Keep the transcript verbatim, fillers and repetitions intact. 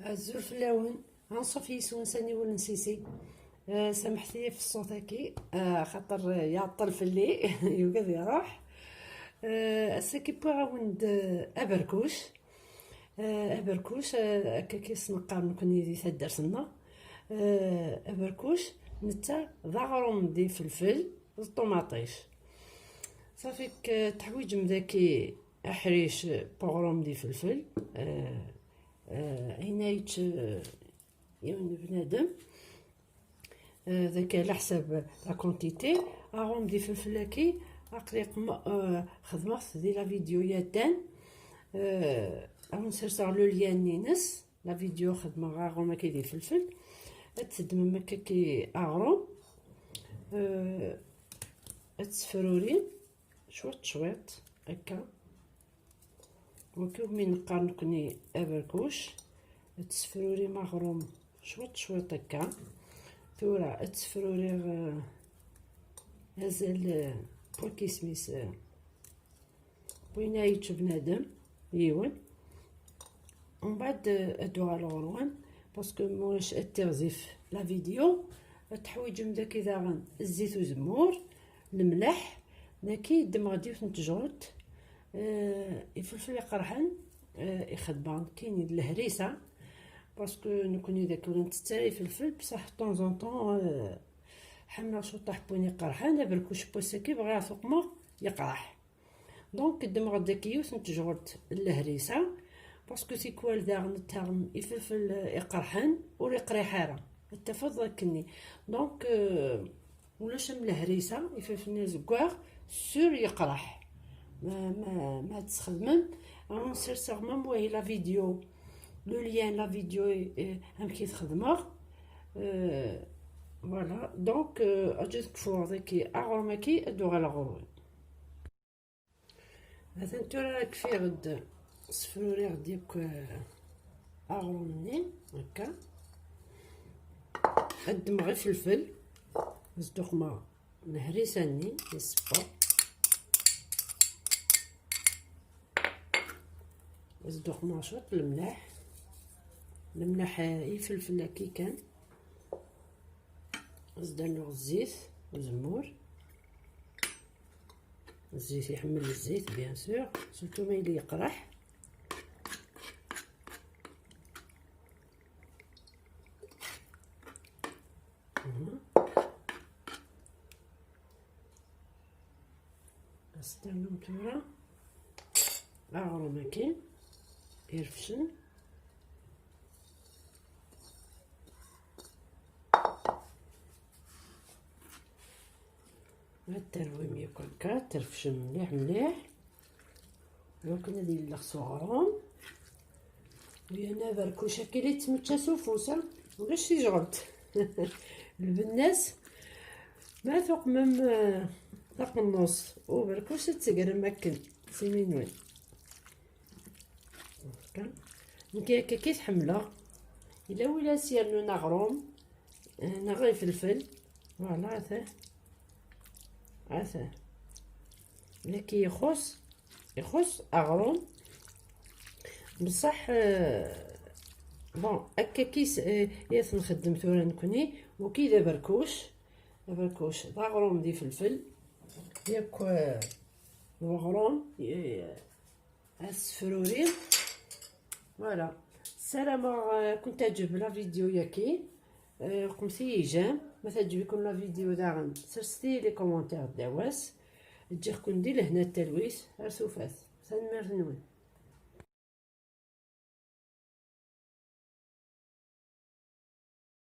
Azul fell-awen. Anṣuf yis-wen sani ur nsisi. Ah, samḥet-iyi f ṣṣut-agi, ah, xaṭer, ah, iɛeṭṭel fell-i, yugad iruḥ. Ah, ass-agi wwiɣ-awen-d, ah, aberkuc. Ah, aberkuc, ah, akka i s-neqqar nekni di taddart-nneɣ. Ah, aberkuc, netta d aɣrum d ifelfel d ṭumaṭic. Ṣafi k-, teḥwiǧem daki aḥric n uɣrum d ifelfel. Ah, ah, ayen ay yečč, ah, yiwen n bnadem. Ah, daki ala ḥsab la quantité. Aɣrum d ifelfel-agi, aql-i qm-, ah, xedmeɣ-t di la vidéo yaddan. Ah, ad wen-serseɣ le lien-ines. La vidéo xedmeɣ aɣrum-agi d ifelfel. Ad teddmem akka-agi aɣrum. Ah, ad tesfrurim cwiṭ cwiṭ akka. Wagi umi neqqar nekni aberkuc, ad tesfrurim aɣrum cwiṭ cwiṭ akka. Tura ad sefruriɣ, eh, azal, eh, n wakismis, eh, win ay yečč bnadem, yiwen. Umbeɛd, eh, ad uɣaleɣ ɣur-wen, parce que mulac ad tiɣzif la vidéo. Ad teḥwiǧem daki daɣen zzit uzemmur, lemleḥ. Daki ddmeɣ-d yiwet n tejɣelt, eh, ifelfel iqerḥen, eh, ixeddmeɣ nekkini d lehrisa, parce que nekni daki ur nettett ara ifelfel, bṣaḥ de temps en temps, eh, ḥemmleɣ cwiṭ n win iqerḥen. Aberkuc n wass-agi bɣiɣ ad t-uqmeɣ yeqreḥ. Donc ddmeɣ-d daki yiwet n tejɣelt n lehrisa, parce que tikwal daɣen nettaɣem ifelfel iqerḥen ur iqriḥ ara, ad tafeḍ akkenni. Donc, euh, ulac am lehrisa, ifelfel-nni azeggaɣ sûr yeqreḥ. Ma, ma, ma ad tesxedmem, ad wen-serseɣ même wahi la vidéo, le lien la vidéo, eh, amek i t-xedmeɣ. Euh, voilà, donc, euh, ad tkfuḍ daki aɣrum-agi, ad uɣaleɣ ɣur-wen. Atan tura kfiɣ-d, sefruriɣ-d yakk, eh, aɣrum-nni, akka. Ad ddmeɣ ifelfel, ad sduqmeɣ lehrisa-nni, yessebber. Ad sduqmeɣ cwiṭ lemleḥ. Lemleḥ, eh, ifelfel akka kan. Ad s-d-rnuɣ zzit, uzemmur. Zzit, iḥemmel zzit, bien sûr, surtout ma yella yeqreḥ. Mhm. Ad s-d-rnum tura aɣrum-agi irefcen. Ad terwim yakk akka, terfcem mliḥ mliḥ. Iwakken ad yellex s uɣrum. Uyan aberkuc akka i yettmečča s ufus, ha? Ulac tijɣelt. Lbenna-s ma tuqmem, eh, taqennust uberkuc ad tegrem akken s imi-nwen. Akka. Nekk akka i t-ḥemmleɣ. Yella win ara s-yernun aɣrum, eh, neɣ ifelfel. Voilà, ata. Ata. Nekk ixuṣ, ixuṣ aɣrum. Bṣaḥ, eh, bon, akka kis, eh, i t-nxeddem tura nekni, waki d aberkuc. Aberkuc d aɣrum d ifelfel. Yakk, eh, d uɣrum, eh, asefruri. Voilà. Ssarameɣ, eh, kent-teɛǧeb la vidéo-yagi. Eh, qemt-iyi j'aime. Ma teɛǧeb-iken la vidéo daɣen, serset-iyi les commentaires ddaw-as. Ǧǧiɣ-ken di lehna d talwit. Ar tufat. Tanemmirt-nwen.